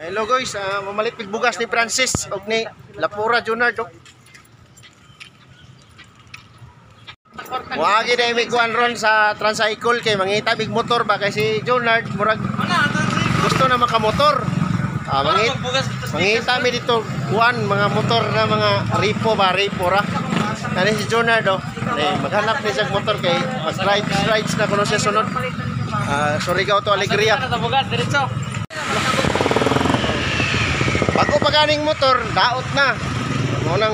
Hello guys, mamalit mig bugas ni Francis og ni Lapura Junard. Oh. Wagi na mig kuan ron sa tricycle kay mangita mig motor ba kay si Junard murag gusto na makamotor. Ah, mangita mi dito kuan mga motor na mga ripo ba, ripo ra. Kani si Junard oh. Eh, maghanap ni siya motor kay mas rides rides na kuno siya sunod. Surigao to Alegria. Bago pa ganing motor, daot na. Mo nang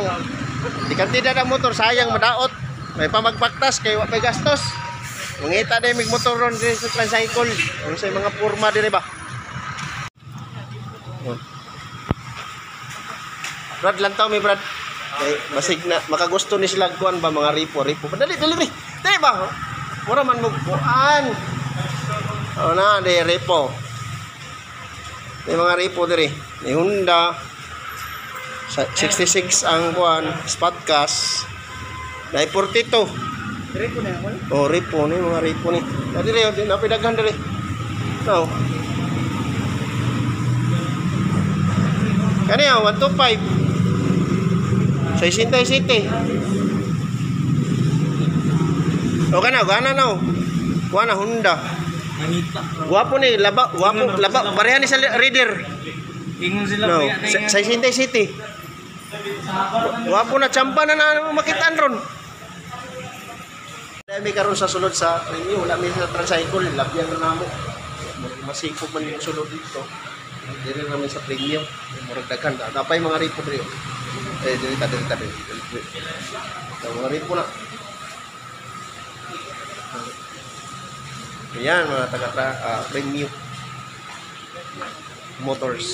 di kantida na motor, sayang madaot. May pamagbaktas kay wa pay gastos. Mangita din mig motor ron diri sa tricycle. Ano sa mga porma diri ba? Oh. Brad lang tao mi Brad. Kay basig na makagusto ni sila kuan ba mga ripo ripo. Dali dali dali. Dali ba? Mura man mo kuan. Oh na di ripo. May mga ripo diri. May Honda 66 ang kuan, spot gas. Nay 42. Ripo na ako. Oh, ripo ni mga ripo ni. Na diri oh, napidaghan diri. No. Kani ah, 125. 67. O kana, gana na. Kuan na Honda. Nangita. Guwapo ni, laba, guwapo, laba. Pareha ni sa reader. Ingon sila No, kuya. sa 67. Guwapo na champa na na makitaan ron. Dami karon sa sulod sa premium, wala mi sa tricycle, labyan na namo. Masikog man yung sulod dito. Diri namin sa premium, murag daghan. Napay mga ripo diri. Eh diri ta diri ta diri. Sa mga ripo na. Ayan, mga taga premium motors.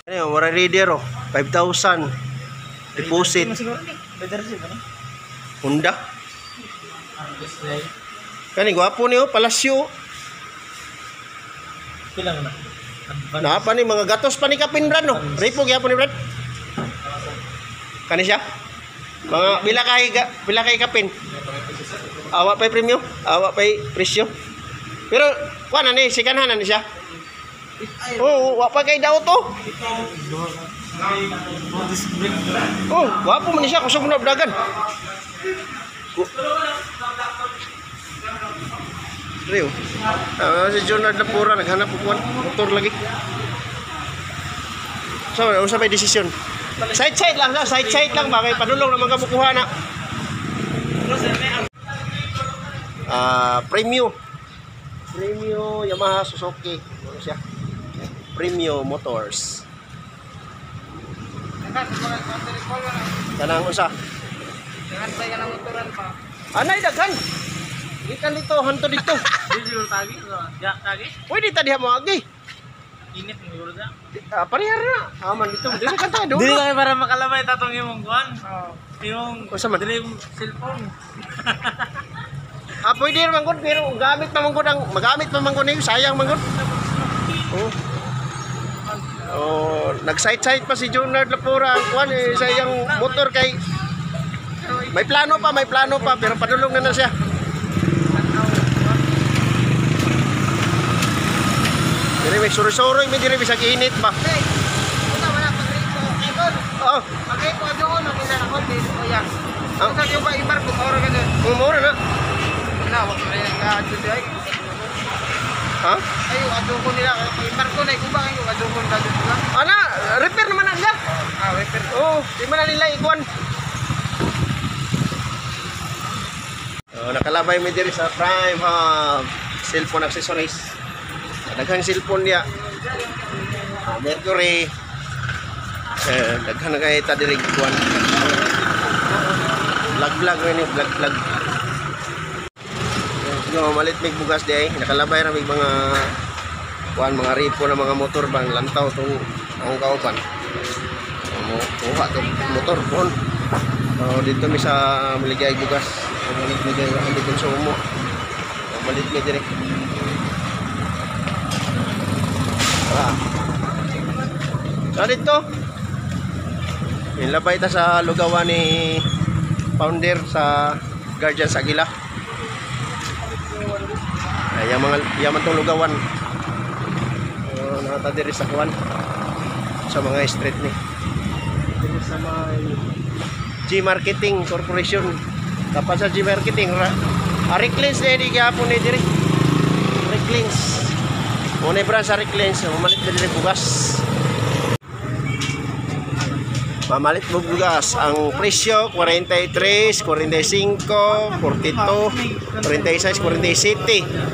Ano, wala reader oh, 5,000 deposit. Honda. Kani gwapo niyo, palasyo. Pila na? Naa pa ni mga gatos pa ni Kapin Brad no. Ripo gyapon ni Brad. Kani siya? Mga pila kay Kapin? Awa pa'y premyo, awa pa'y presyo. Pero kuan na ni sikanhan na ni siya. Oo, wa pa kay daot to. Oh, gwapo man ni siya kusog na dagan. Rio. Si Jonard Lapura naghanap og kuan motor lagi. So, unsa may desisyon? Side side lang, side side lang ba kay padulong naman ka mukuha na. Premium. Premium Yamaha Suzuki. Ano siya? Premium Motors. Kanang usa. Anay daghan. Gikan dito, hanto dito. Tagi, ya tagi. Pwede ta diha mo agi. Init mo yun da. Parehar na. Aman dito. Dili ka ta do. Dili kay para makalabay tatong imong kuan. Imong Unsa man? Dili imong cellphone. Pwede man gud pero gamit pa man gud ang magamit pa man gud niyo, sayang man gud. Oh. Oh, nag-site-site pa si Junard Lapura ang kuan eh, sa iyang motor kay may plano pa pero padulong na na siya. Dire may suri-suri may dire bisag init ba. Wala pag-rito. Idol, Oh, pag-rito doon, ang ina ako dito kuya. Ah. Sa yung ba ibar ko oro ganun. Mura na. Na, wag na yan ka ay. Ha? Ayo adto ko nila kay ibar ko na ikuba kayo adto ko na dito lang. Ana, repair naman na nila. Ah, repair. Oh, di man na nila ikuan. Oh, nakalabay mi diri sa Prime Hub. Cellphone accessories. Daghang cellphone niya. Mercury. Eh, daghan na kay ta diri kuan. Vlog vlog ni vlog vlog. Yo, malit mig bugas di ay. Nakalabay ra mig mga kuan mga ripo na mga motor bang lantaw tong ang kauban. Mo kuha tong motor kon. Oh, dito mi sa maligay bugas. Malit mi diri ang konsumo. Malit mi diri. Tara. Tara dito. Ilabay ta sa lugawan ni founder sa Guardians Agila. Ay, yaman tong lugawan. Mga ta diri sa kuan sa mga street ni. Diri sa may G Marketing Corporation. Tapat sa G Marketing ra. Reclins na di gyapon ni diri. Reclins. Muna branch sa Reclins, mamalit na diri bugas. Mamalit mo bugas. Ang presyo 43, 45, 42, 46, 47.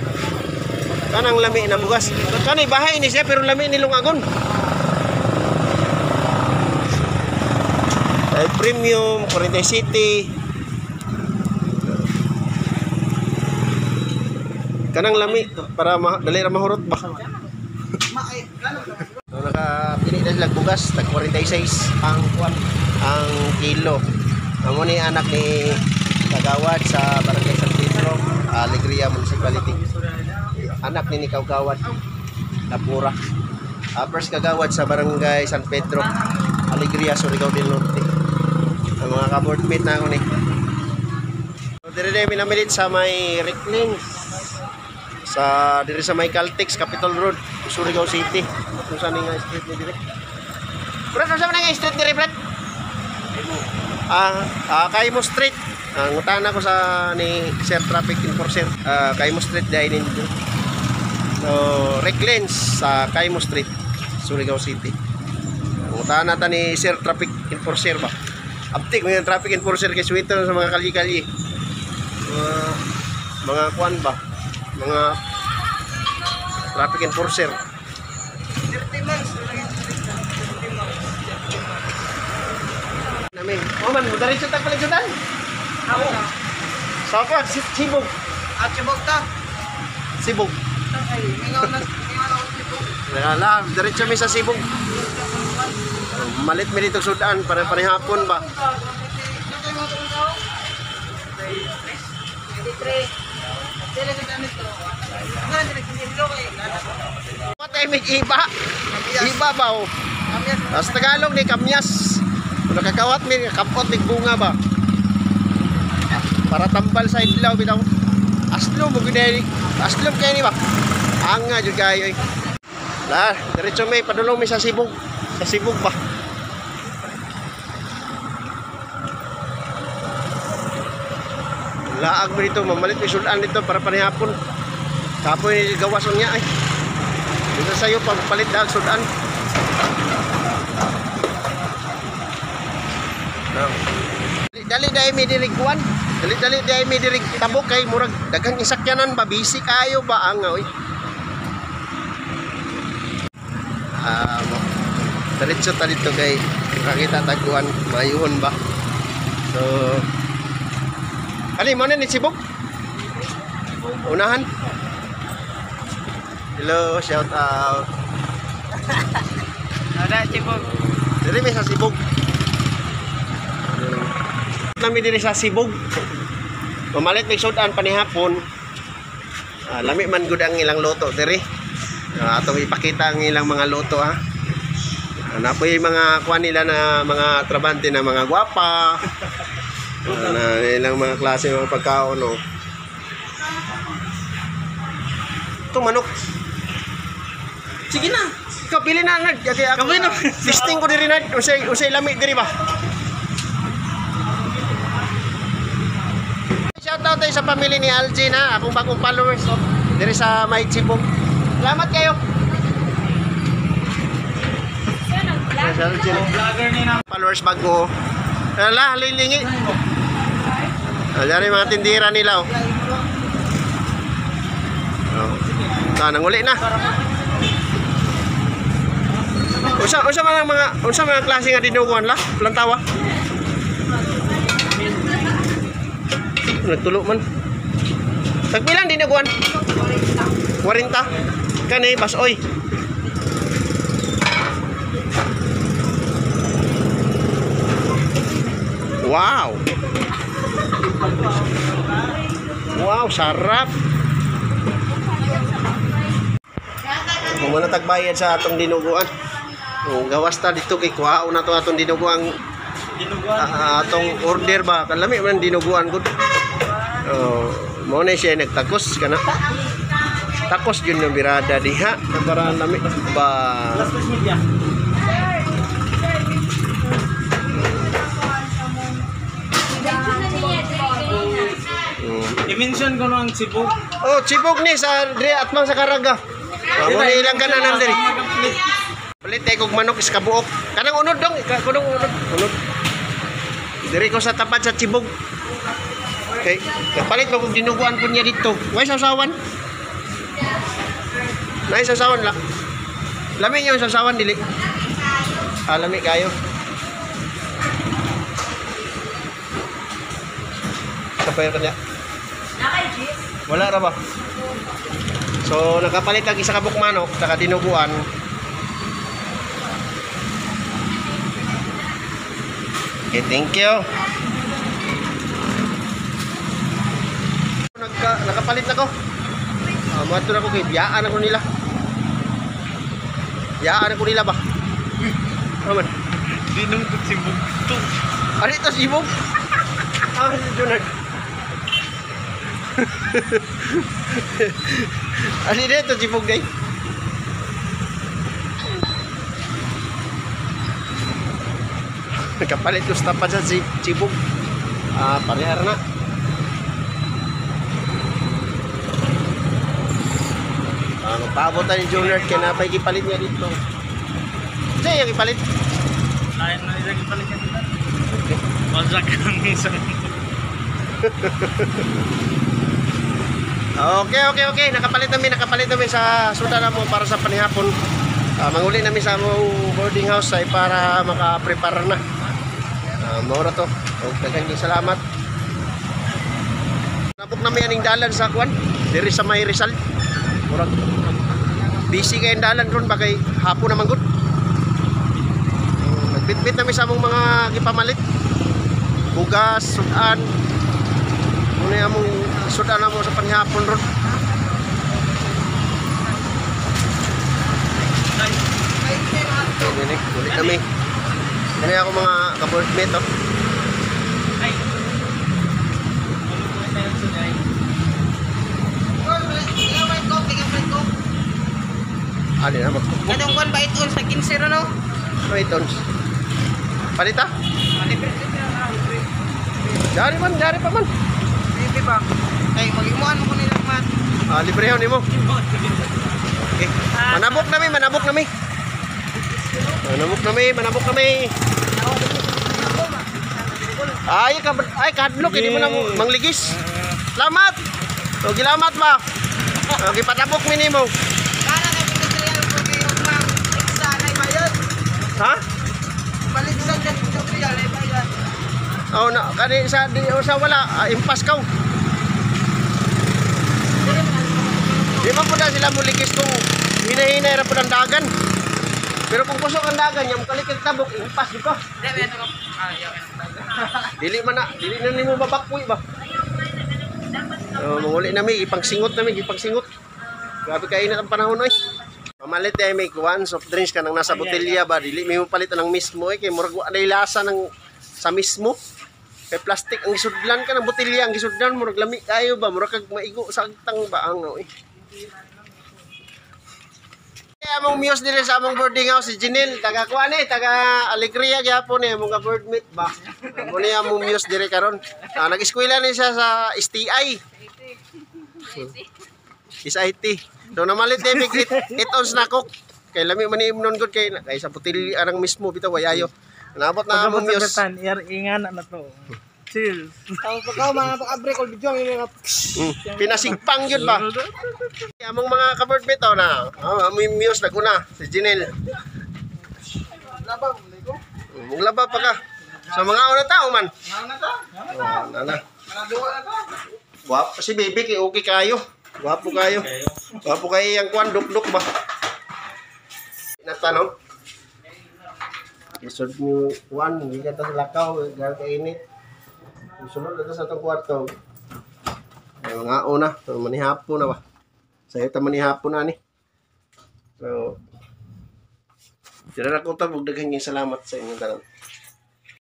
Kanang lami na bugas. Kanay bahay ni siya pero lami ni lungagon. Ay premium 47. Kanang lami para dali ra mahurot ba. So nakapili na sila bugas tag 46 ang kuan ang kilo. Amo ni anak ni Kagawad sa Barangay San Pedro, Alegria Municipality. Anak ni Kagawad Napura. First Kagawad sa Barangay San Pedro, Alegria, Surigao del Norte. Ang mga ka-boardmate na ako ni. So, dire dire minamilit sa may Reclins. Sa dire sa may Caltex, Capitol Road, Surigao City. Kung saan nga street ni dire. Brad, saan nga street ni Brad? Kaimo Street. Ngutana ko sa ni Sir Traffic Enforcer. Kaimo Street dahil ninyo. So, Reclins sa Kaimo Street, Surigao City. Ngutana ta ni Sir Traffic Enforcer ba. Aptik mo yung traffic enforcer kay sweeter sa mga kalye-kalye. Mga kuan ba? Mga traffic enforcer. 30 months. 30 months. Namin. Oh man, diretso ta palit sudan. Ako. Sa kuan, Sibog. At sibog ta. Sibog. Ay, mingaw na mingaw na ako sibog. Wala, diretso mi sa Sibog. Malit mi dito sudan para panihapon ba. What ay may iba? Iba ba oh? Sa Tagalog ni kamyas. Kung nakakawat mi kampot mig bunga ba. Para tambal sa idlaw bitaw. Aslom mo gud aslom kay ni ba. Anga jud kayo eh. La, diretso mi padulong mi sa Sibog. Sa Sibog ba. Laag mo dito, mamalit mi sudan dito para panihapon. Kapoy gawason niya ay. Dito sa'yo pagpalit dahil sudan. No. Dali dali mi diri kuan. Dali dali dali mi diri tabok kay murag daghang isakyanan ba, busy kayo ba ang oy. Diretso ta dito kay makita taguan mayuhon ba. So ali mo na ni Sibog. Unahan. Hello, shout out. Ada sibog. Diri mi sa Sibog. Nami diri sa Sibog. Mamalit mig sudan panihapon. Lami man gud ang ilang luto diri. Atong ipakita ang ilang mga luto ha. Napoy mga kuan nila na mga trabante na mga gwapa. Na ilang mga klase mga pagkaon no. Ito manok. Sige na. Ikaw pili na nag. Okay, ako. Kamay na. Testing ko diri nag. Unsay unsay lami diri ba? Shout out tayo sa pamilya ni Algin ha, akong bagong followers oh. Diri sa May Chibong. Salamat kayo. Si Algin. Vlogger ni na. Followers bago. Ala, lilingi. Ayan yung mga tindira nila oh. Oh. Ah, nanguli na. Unsa unsa man ang mga unsa mga klase nga dinuguan la? Plantawa. Nagtulo man. Tagpilang dinuguan? 40. Kani basoy. Wow. Wow, sarap. Kung wala tagbayad sa atong dinuguan. Oh, gawas ta dito kay kuhaon na to atong dinuguan. Dinuguan. Atong order ba? Kalami man dinuguan gud. Oh, mo na siya nagtagos kana. Takos yun yung birada diha. Para lami ba. Last place media. I-mention ko no ang Cebu. Oh, chibog ni sa dre atmang sa Caraga. Amo ni ilang kananan diri. Palit tay kog manok is kabuok. Kanang unod dong, kunong unod, unod. Diri ko sa tapat sa chibog. Okay, kapalit mo kog dinuguan po niya dito. Way sawsawan. Nay sawsawan la. Lami niyo sawsawan dili. Ah, lami kayo. Kapay ka niya. Wala ra ba? So nakapalit ang isa ka manok saka dinuguan. Okay, thank you. Nakapalit na ko. Moadto na ko kay biyaan ako nila. Biyaan ako nila ba? Ano man? Dinong to Cebu. To. Ano ito si Ibog? Ah, si Junard. Ano ito si Ibog day? Nakapalit ko sa tapat sa si Chibog. Ah, parehar na. Ah, magpaabot tayo ni Junard kaya napay gipalit niya dito. Siya yung ipalit. Lain na isang ipalit niya dito. Wasak ang isang. Okay. Nakapalit namin sa suda na mo para sa panihapon. Manguli namin sa among boarding house ay para maka-prepare na. Mao ra to. Og daghang salamat. Nabok namin aning dalan sa kuan diri sa may Rizal. Murag busy kay dalan ron ba kay hapon naman gud. Nagbitbit namin sa among mga gipamalit. Bugas, sudan. Muna among sudan namo sa panihapon ron. Okay, ulit kami. Kani ako mga ka-boardmate oh. Ay. Ano na mag Katong kwan ba ito sa 15 no? Wait, tons. Palita? Libre libre na libre. Dari man, dari pa man. Libre ba? Kay magimuan mo ko nila man. Ah, libre yun nimo. Okay. Manabok nami, manabok nami. Manabok nami, manabok nami. Ay, ka, ay kadlok hindi mo na mangligis. Salamat. O gilamat ba? O gipatabok mi nimo. Kana na industrial ko kayo ma'am. Sa nay bayad. Ha? Balik sa industrial ay bayad. Oh, na kani sa di o sa wala, impas kaw. Di man po na sila muligis kung hinahinay ra po ng dagan. Pero kung kusog ang dagan, yung kalikig tabok, impas di ko. Di ba ito? Dili man na, dili na nimo mabakpoy ba. Oh, manguli nami, ipangsingot nami, ipangsingot. Grabe kainit ang panahon oy. Mamalit ay may kuan soft drinks kanang nasa botelya ba, dili may mo palit ang mismo eh kay murag wa nay lasa ng sa mismo. Kay plastic ang gisudlan ka ng botelya ang gisudlan murag lami kayo ba, murag kag maigo sa agtang ba ang oy. Kaya among muse diri sa among boarding house si Janelle, taga kuan eh, taga Alegria gyapon eh, among ka boardmate ba. Amo ni among muse diri karon. Ah, nag-eskwela ni siya sa STI. SIT. So namalit eh, mig 8 ounce na coke. Kay lami man ni imnon gud kay kay sa putil arang mismo bitaw way ayo. Nabot na among muse. Ingan na to. Cheers. Tapos pagka mga pag-abre ko video ang mga Pinasigpang yun ba? Among mga ka-boardmate oh, na. Oh, among muse naguna si Janelle. labang ko. Mong laba pa ka. Sa mga una tao man. Nga na ta. Oh, na na. Mga duwa na ta. Gwapo si baby kay okay kayo. Gwapo kayo. Gwapo kayo yang kwan duk-duk ba. Natanong. Isod mo kwan, hindi ka ta sa lakaw, galing kainit. Sunod na ta sa atong kwarto. Ay, mga una, manihapon na ba? Sayo ta manihapon na ni. So, tira na ko ta, daghang salamat sa inyong tanan.